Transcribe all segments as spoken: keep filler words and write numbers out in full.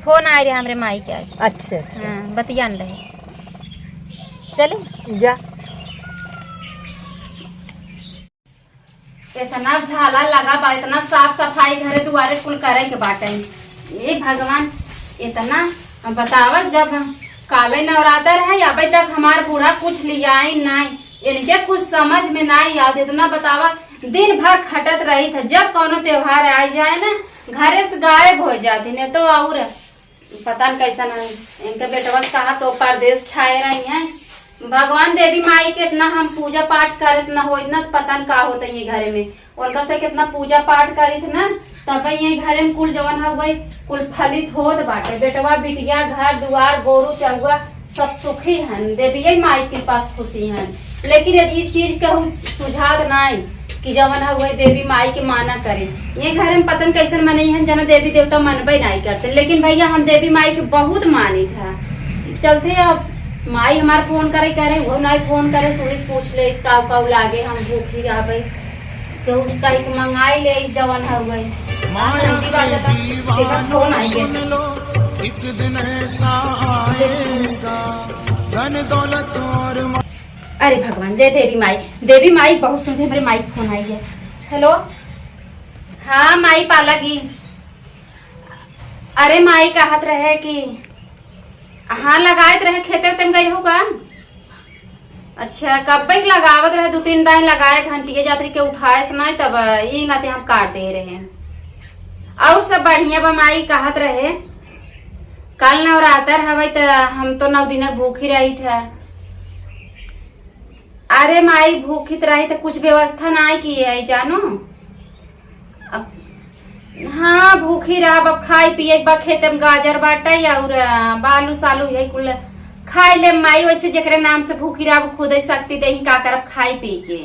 फोन आए रहे हमरे माई के आज। अच्छा, अच्छा। हाँ, बतियान रहे। चली? जा। इतना झाला लगा बा, इतना साफ सफाई घरे दुआरे कुल करे के बाटे। ए भगवान, इतना बतावा, जब काले नवरात्र है, अबे तक हमार बूढ़ा कुछ लियाई नाई, इनके कुछ समझ में नाई आवत। इतना बतावा, दिन भर खटत रही था, जब कौनो त्योहार आ जाए ना, घरे से गायब हो जाती, नहीं तो और पता न कैसन है। इनके बेटवा से कहा तो परदेश छाए रही हैं। भगवान देवी माई के इतना हम पूजा पाठ करत न होइत ना, तो पता न का होता ये घरे में। उनका से कितना पूजा पाठ करित ना, तब ये घरे में कुल जवन हो गई, कुल फलित होत बाटे। बेटवा बिटिया, घर दुआर, गोरू चौवा, सब सुखी हन। देवी माई के पास खुशी हन। लेकिन यदि ई चीज कहू सुझात नाई कि जवन हउवे देवी माई के माना करे। ये घर में पतन कैसन मनई हन, जना देवी देवता मनबे नाई करते। लेकिन भैया, हम देवी माई के बहुत मानित है। चलते अब माई हमार फोन करे, करे, वो नाई फोन करे, सुबह से पूछ ले, काऊ काऊ लागे, हम भूखी रहबे। केहू कह के मंगाई ले, जवन हउवे। माया के दीवानो, सुन लो, एक दिन ऐसा आएगा, धन दौलत और अरे भगवान, जय देवी माई। देवी माई बहुत सुनते, हमरे माई के फोन आई है। हेलो, हाँ माई पालागी। अरे माई कहत रहे कि हाँ लगायत रहे, खेते उते में गई हो का? अच्छा, कब्बे के लगावत रहे, दो तीन दाई लगाए, घंटिए जातरी के उठाए से नहीं, तब ई नाते हम काट दे रहे। और सब बढ़िया बा माई, कहत रहे कल नवरात्र हवे त हम तो नौ दिन भूखी रही था। अरे माई, भूखी त रही त कुछ व्यवस्था नाई किए है जानो। अब हाँ, भूखी रहब, अब खाई पिए के बा, खेते में गाजर बाटे और बालू सालू यही कुल खाई ले माई। वैसे जेकरे नाम से भूखी रहब, खुदे शक्ति देही, का करब खाई पी के।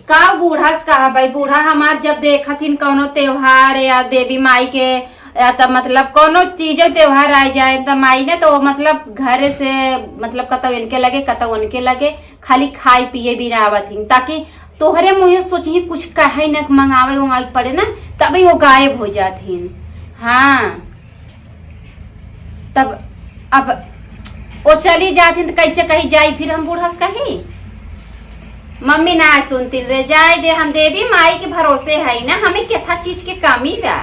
का बूढ़ा से कहा भाई, बूढ़ा हमार जब देखत हिन कौनो त्योहार या देवी माई के, या त मतलब कौनो तीजो त्योहार आ जाए त माई ने तो मतलब घरे से मतलब कतौ इनके लगे कतौ उनके लगे खाली खाए पिए भी ना आवत हिन, ताकि तोहरे मुँहे सोचिही कुछ कहे न मंगावे उंगावे पड़े ना, तभी वो गायब हो जात हिन। हाँ। तब अब वो चली जात हिन त कैसे कही जाई, फिर हम बूढ़ा से कही? मम्मी ना सुनती रे, जाए दे, हम देवी माई के भरोसे है ना, हमें केथा चीज के कमी बा।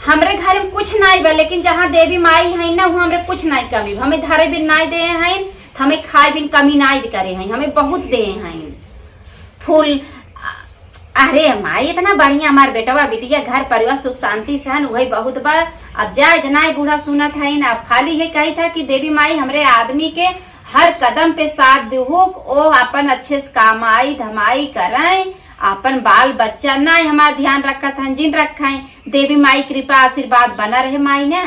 हमरे घर में कुछ नाई बा, लेकिन जहाँ देवी माई है ना, वहाँ हमरे कुछ नाई कमी बा। हमें धरे बिन नाई दे हैं, त हमें खाए बिन कमी नाई करे हैं, हमें बहुत दे हैं फूल। अरे माई, इतना बढ़िया हमार बेटवा बिटिया घर परिवार सुख शांति से हन, वही बहुत बा। अब जाए दे, नाई बूढ़ा सुनत है ना, अब खाली ये कही था कि देवी माई हमरे आदमी के हर कदम पे साथ देहु, ओ अपन अच्छे से कमाई धमाई करें, अपन बाल बच्चा नाई हमार ध्यान रखत हन, जिन रखें। देवी माई कृपा आशीर्वाद बना रहे माई ना।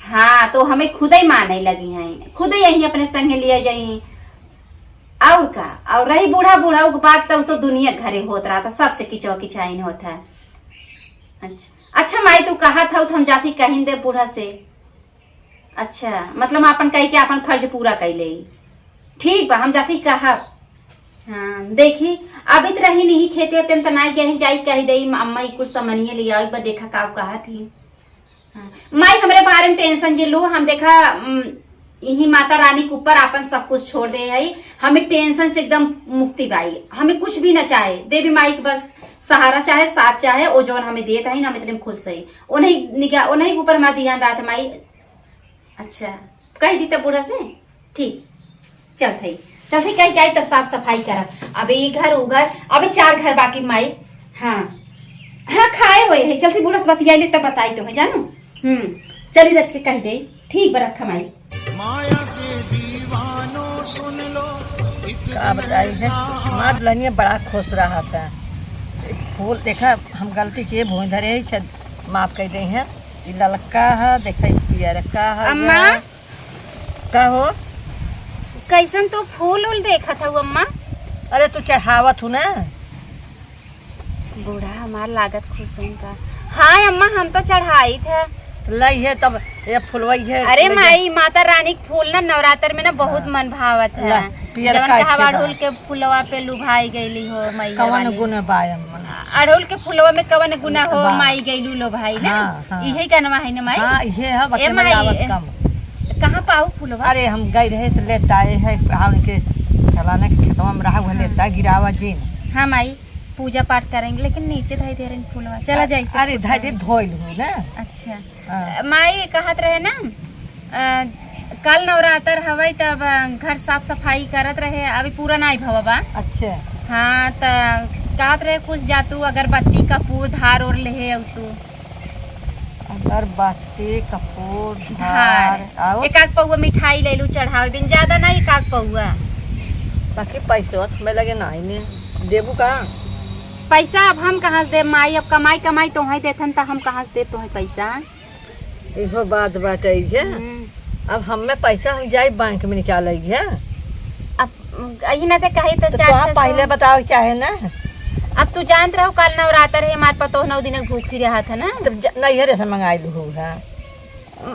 हाँ, तो हमें खुदे माने लगी हैं, खुदे यहीं अपने संगे लिए जाई। और का, और रही बूढ़ा, बूढ़ा के बात, तब तो दुनिया घरे होत रहा था, सबसे किचो किचाइन होत है। अच्छा, अच्छा माई, तू कहा था तो हम जाती कहिन दे बूढ़ा से। अच्छा, मतलब आपन कह के आपन फर्ज पूरा कर ले। ठीक बा, हम जाती कहा। हाँ, देखी, अभी त रही नहीं खेते होते में त ना गए हैं, जाई कह दे, अम्मा ई कुछ समनिए ले आओ, एक बार देखा का कहा थी। हाँ। माई, हमरे बारे में टेंशन जे लो, हम देखा, उम, यही माता रानी के ऊपर आपन सब कुछ छोड़ दे है। हमें टेंशन से एकदम मुक्ति बाई, हमें कुछ भी ना चाहे, देवी माई के बस सहारा चाहे, साथ चाहे, ओ जौन हमें देत है, हम इतने में खुश है। उन्हीं निगाह, उन्हीं के ऊपर हमारा ध्यान रहत है माई। अच्छा, कह दी तब बूढ़ा से। ठीक, चलत हई, चलत हई, कह के आई तब साफ सफाई करब। अब ई घर उ घर, अबे चार घर बाकी माई। हाँ, हाँ, खाए हुए है, चलत हई बूढ़ा से बतियाई ले तब बताई तो है जानू। हम्म, चली रच के कह दे। ठीक बा, रखा माई। माया के दीवानो सुन लो, एक का दिन बताई है, ऐसा हमार दुल्हनिया बड़ा खुश रहा था। फूल देखा, हम गलती किए, भूमि धरे है, शायद माफ कर दे हैं। ई ललका है, देखा, ई पियरका है, अम्मा। का हो? कैसन तू फूल उल देखत हऊ अम्मा? अरे तू चढ़ावत हूँ ना। बूढ़ा हमार लागत खुश हैं का? हाँ अम्मा, हम तो चढ़ाई थे। लई है तब ये फुलवई है, अरे लई है। माई, माता रानी के फूल ना नवरात्र में ना बहुत हाँ। मन भावत है। ला, पियर जवन का कहा खेदा। अड़हुल के फुलवा पे लुभाई गईली हो मैया कवन वाली। गुण बा अम्मा? अड़हुल के फुलवा में कवन गुना हो, वाह। माई गइलू लो भाई ना। हाँ, हाँ। इहे गनवा है ना माई? हाँ, इहे है, ए बतिया में माई, आवत ए, कम। कहाँ पाऊ फुलवा? अरे, हम गई रहे तो लेता आए है, हमरे के फलाने के खेतवा में रहा, वह हाँ। लेता गिरावा जी। हाँ माई, पूजा पाठ करेंगे, लेकिन नीचे धई दे रही फुलवा। चला जाए से अरे, खुश धई दे, है। धोइल हो ना। अच्छा। हाँ। माई कहत रहे ना, अ, कल नवरात्र हवई, तब, अ, घर साफ सफाई करत रहे, अभी पूरा नाई भवा बा। अच्छा। हाँ, त कहत रहे कुछ जा तू अगरबत्ती, कपूर, धार और लेहे अउ तू। अगरबत्ती, कपूर, धार। धार, और? एक आध पौआ मिठाई ले लू चढ़ावे बिन, ज्यादा ना, एक आध पौआ। बाकी पैसवा तो हमें लगे नाई ने, देबू का? पैसा अब हम कहाँ से देब माई, अब कमाई कमाई तोहई देथन त हम कहाँ से देब तोहई पैसा? इहो बात बाटे है। हम्म। अब हमें पैसा हम जाई बैंक में निकाले है। अब यही ना थे कही तो तो चार तोहा छह सौ। पहले बताओ चाहे ना। अब तू जानत रहो कल नवरात्र है, हमार पतोह नौ दिन भूखी रहा था ना। तब ज-, नैहरे से मंगाई लू है।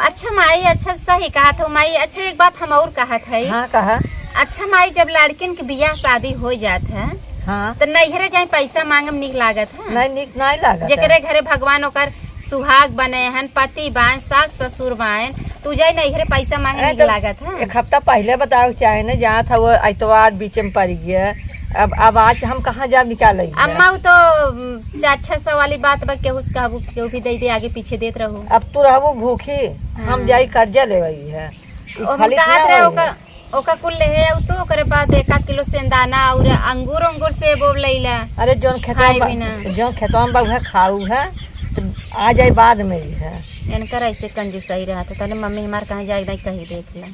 अच्छा माई, अच्छा सही कहा था माई। अच्छा एक बात हम और कहा था। हाँ, कहा। अच्छा माई, जब लड़किन के बियाह शादी हो जात है, हाँ। तो नैहरे जाए पैसा मांगे में निक लागत है? नहीं, निक नहीं लागत है। जेकरे घरे भगवान ओकर सुहाग बने हन, पति बान, सास ससुर बान, तू जाए नैहरे पैसा मांगे अरे निक तो लागत है? एक हफ्ता पहले बताओ चाहे ना, जात है वो एतवार बीच में पड़ गया। अब, अब आज हम कहाँ जाब निकाले? अम्मा, वो तो, उम, चार छह सौ वाली बात बा, केहू से कहबू, केहू भी दे दे, आगे पीछे देत रहू। अब तू रहबू भूखी, हम हाँ। जाई कर्जा लेवई है। ई ओ, हम फलिस कहत ना रहे होई ओका, है। ओका कुल लेहे आऊ तो ओकरे बाद एक आध किलो सेंदाना और अंगूर, अंगूर सेब ओब लैला। अरे, जौन खेतवा खाए बा, बिना। जौन खेतवा में बा, उहे खाऊ है, तो आ जाए बाद में ही है। इनकर ऐसे कंजूसई रहत है, तने मम्मी हमार कहाँ जाए नहीं कही देख ला।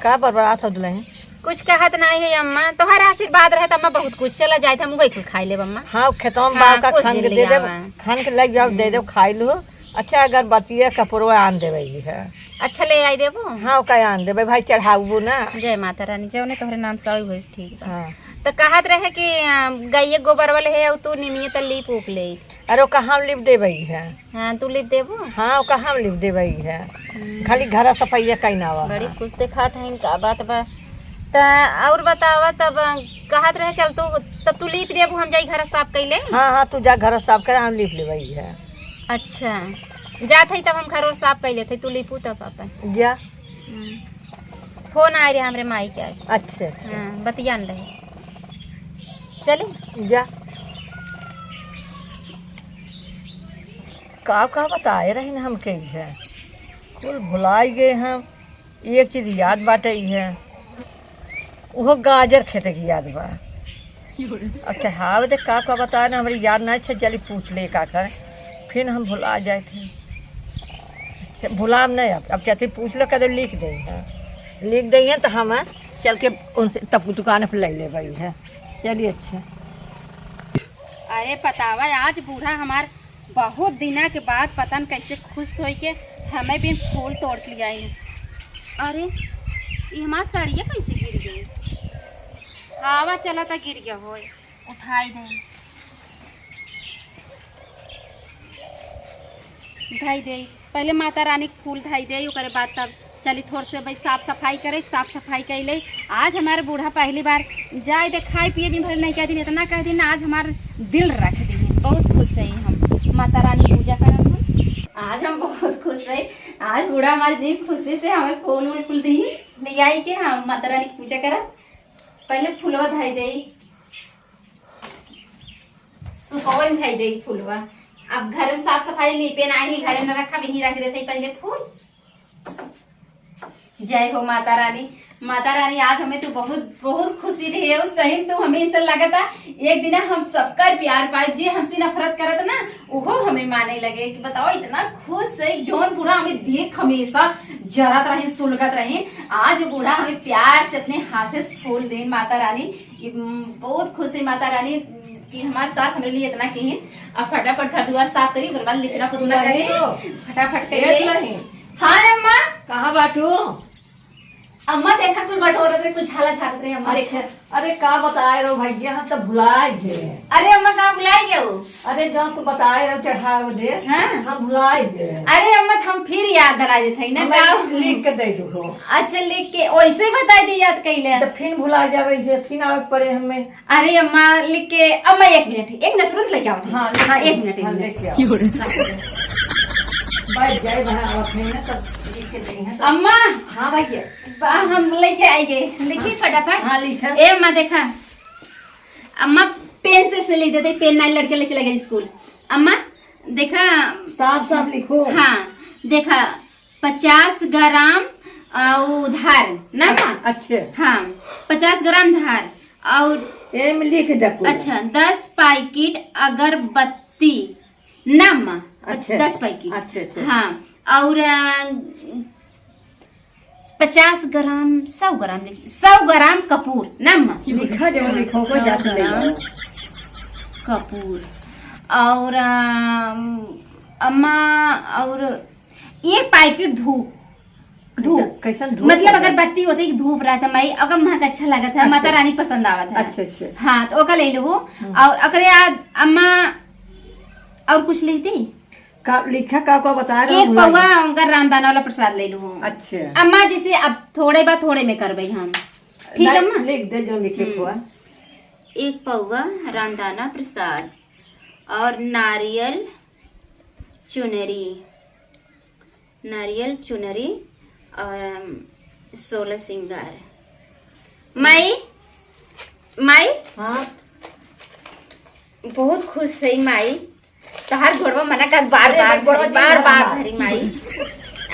का बड़बड़ात हो दुल्हन? कुछ कहत नहीं है अम्मा, तोहर आशीर्वाद रहे त अम्मा बहुत कुछ चला जाए, हम वही कुल खाई लेब अम्मा। हाँ, खेतवा में हाँ, बा का कुछ खान के ले दे देब, आवा। खान के लग जाओ, दे देब, हम्म। खाई लो। अच्छा, अगरबत्तिया कपड़वा आन देबे है। अच्छा, ले आई देबो? हाँ, ओका आन देबे भाई, चढ़ाउबो ना। जय माता रानी, जौने तोहरे नाम से आई होइस, ठीक बा। हाँ। त कहत रहे कि, अ, गइये गोबर वाले है, अउ तू निमिये त लीप उप ले। अरे, ओका हम लीप देबे है। हाँ, तू लीप देबो? हाँ, ओका हम लीप देबे है। हम्म। खाली घर सफाइया कई ना आवा बड़ी है। खुश देखात है, इनका बात बा। त और बतावा तब, अ, कहत रहे चल तू, तब तू लीप देबू, हम जाई घर साफ कैले। हाँ, हाँ, तू जा घर साफ कर, हम लीप लेबे है। अच्छा, जात हई तब हम घर और साफ कर लेत हई, तू लिपू तब अपन। जा। हम्म। फोन आए रहे हमरे माई के आज। अच्छा, अच्छा। हाँ, बतियान रहे। चली? जा। का, का बताए रही ना हमके इहे? कुल भुलाई गए हम। एक चीज याद बाटे इहे। उहो गाजर खेते की याद बा। अब चढ़ावे दे का का बताए ना, हमरी याद ना, अच्छा, चली पूछ ले का कर, फिर हम भुला जाए थे। अच्छा, भुलाम नहीं अब, अब चाची पूछ लो, कह दो लिख दे हैं, लिख दे हैं तो हम चल के उनसे तब दुकान पर ले ले भाई है। चलिए, अच्छा। अरे पतावा, आज बूढ़ा हमार बहुत दिना के बाद पता न कैसे खुश होई के हमें भी फूल तोड़ के ले आई। अरे, ये हमार सड़िया कैसे गिर गई? हवा चला था गिर गया होय। उठाई दे, धई दे, पहले माता रानी के फूल धई दे, ओकरे बाद तब चली थोड़ से भाई साफ सफाई करे, साफ सफाई कैले। आज हमारे बूढ़ा पहली बार जाए दे खाए पिए भी भले नहीं कह दिन, इतना कह दिन आज हमार दिल रख दिन, बहुत खुश है हम। माता रानी पूजा करब हम, आज हम बहुत खुश है। आज बूढ़ा हमारे दिन खुशी से हमें फूल वूल कुल दी, ले आई के हम माता रानी की पूजा करब। पहले फूलवा धई दे, सुपवन धई दे फूलवा। अब घर में साफ सफाई लीपे नाही, घर में रखा, वहीं रख देते पहले फूल। जय हो माता रानी। माता रानी, आज हमें तू बहुत, बहुत खुशी दे हो। सही में तू हमें ऐसा लगता, एक दिन हम सबकर प्यार पाए, जे हमसे नफरत करत ना, उहो हमें माने लगे कि बताओ, इतना खुश है। जौन बूढ़ा हमें देख हमेशा जरत रही, सुलगत रही, आज वो बूढ़ा हमें प्यार से अपने हाथे से फूल देन। माता रानी, ये, उम, बहुत खुश है माता रानी कि हमार सास हमरे लिए इतना की। अब फटाफट घर दुआर साफ करी, ओकर बाद लिपना पुतना करी, दुल्हन। फटाफट ए करिए। दुल्हन। हाँ अम्मा। कहाँ बाटू? अम्मा देखा कुल बटोरत रहे, कुछ झाला झारत रहे, अम्मा देखा। अच्छा, अरे का बताए रहो भैया, हम तो भुलाए गए। अरे अम्मा का भुलाए गए हो? अरे जौन कुल बताए रहो चढ़ावे दे, हाँ। हम भुलाए गए। अरे अम्मा तो हम फिर याद दिला देत हई ना, हम का? लिख के दे दो। अच्छा लिख के वैसे ही बताई दी याद कैले। तो फिर भुला जावे, ये फिर आवे के पड़े हमें। अरे अम्मा लिख के, अम्मा एक मिनट, एक मिनट तुरंत लेके आवत है। हाँ, हाँ, एक मिनट, एक हाँ, मिनट। लेके आओ। बैठ जाए, वहाँ आवत है ना, तब लिख के देंगे तो। अम्मा। हाँ भैया। बा, हम लेके आएंगे, लिखी हाँ। फटाफट। हाँ, लिखा। ए अम्मा देखा, अम्मा पेन से, से लिख देते, पेन नहीं लड़के ले चले गए स्कूल। अम्मा देखा। साफ साफ लिखो। हाँ देखा, पचास ग्राम और धार ना माँ? अच्छे। हाँ, पचास ग्राम धार और एम लिख दे कुल। अच्छा, दस पैकेट अगरबत्ती ना माँ? अच्छे। दस पैकेट। अच्छे, अच्छे। हाँ, और अ, पचास ग्राम, सौ ग्राम लिख, सौ ग्राम कपूर ना माँ? लिखा जो लिखो को सौ जात ले ग्राम जाओ। कपूर और अ, अम्मा और एक पैकेट धूप। धूप। कैसन, कैसन धूप मतलब होता है? अगरबत्ती होते कि धूप रहता माई, अगर महक अच्छा लगत है, अच्छा। माता रानी पसंद आवत है। अच्छा, अच्छा। हाँ, तो ओका ले लो। हम्म। और अकरे याद अम्मा और कुछ लेते? का लिखा, का, का बता रहे एक हो? पौवा उनका रामदाना वाला प्रसाद ले लो। अच्छा। अम्मा जैसे अब थोड़े बा थोड़े में करबे हम। ठीक है नहीं, अम्मा? लिख दे जो लिखे हम्म। हुआ। एक पौवा रामदाना प्रसाद और नारियल चुनरी। नारियल चुनरी और, अम, सोलह सिंगार। माई, माई, हाँ। बहुत खुश है माई, तोहार गोड़वा मना कर बार अरे, बार गोड़वा धरी, बार बार धरी माई।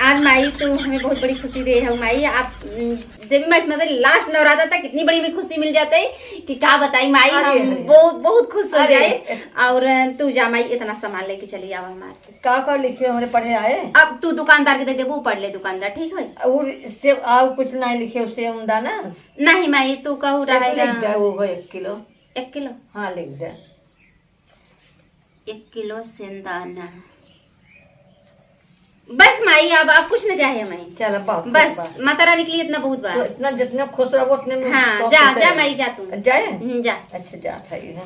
आज माई तू हमें बहुत बड़ी खुशी दे हो माई। आप, उम, देवी माई से मतलब लास्ट नवरात्र तक इतनी बड़ी भी खुशी मिल जाते कि का बताई माई, अरे, हम अरे। बहुत, बहुत खुश हो अरे, जाए। ए- और तू जा माई, इतना सामान लेके चली आवा हमारे। का का लिखे हमरे पढ़े आए? अब तू दुकानदार के दे देबू, पढ़ ले दुकानदार, ठीक है? और सेव, और कुछ नहीं लिखे, सेव दाना? नहीं माई, तू कहू एक रहे लिख ना। दे, वो हो एक किलो। एक किलो? हाँ, लिख दे। एक किलो सेंदाना। बस माई, अब, अब कुछ न चाहे माई। चल, अब बहुत बस, बा। माता रानी के लिए इतना बहुत बा। तो इतना जितना खुश रहो उतने में हाँ, बहुत जा, खुश जा है। माई, जा तू। जाए? हम्म, जा। अच्छा, जा, था ये।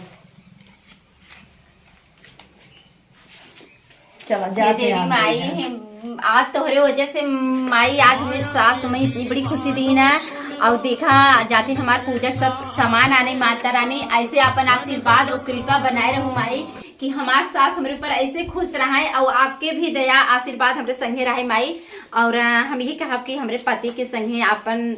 चला, ये जाते देवी हैं, माई भैया। है, आज तोहरे वजह से माई, आज हमें सास में इतनी बड़ी खुशी दी ना। और देखा, जाते हमार पूजा सब सामान आने, माता रानी ऐसे अपन आशीर्वाद और कृपा बनाए रहू माई, कि हमार सास हमरे ऊपर ऐसे खुश रहे और आपके भी दया आशीर्वाद हमरे संगे रहे माई। और, अ, हम यही कहब कि हमरे पति के संगे अपन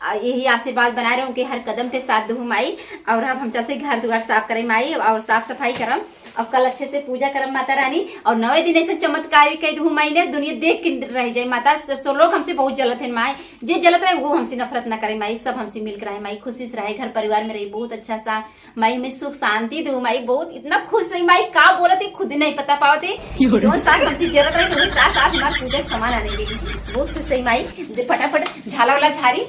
आ, यही आशीर्वाद बनाए रहो, उनके हर कदम पे साथ दहू माई। और अब हम चलते घर दुआर साफ करे माई, और साफ सफाई करम, और कल अच्छे से पूजा करम माता रानी, और नवे दिन ऐसे चमत्कारी कह दहू माई ने दुनिया देख के रह जाए माता। स-, सो लोग हमसे बहुत जलत है माई, जे जलत रहे वो हमसे नफरत ना करे माई, सब हमसे मिल के रहे माई, खुशी से रहे, घर परिवार में रही, बहुत अच्छा सा माई, हमें सुख शांति दो माई। बहुत इतना खुश है माई, का बोलत है खुद ही नहीं पता पावत है। जौन सास हमसे जरूरत रही, वही सास आज हमार पूजा के सामान आने गई। बहुत खुश है माई, जे फटाफट झाला वाला झारी।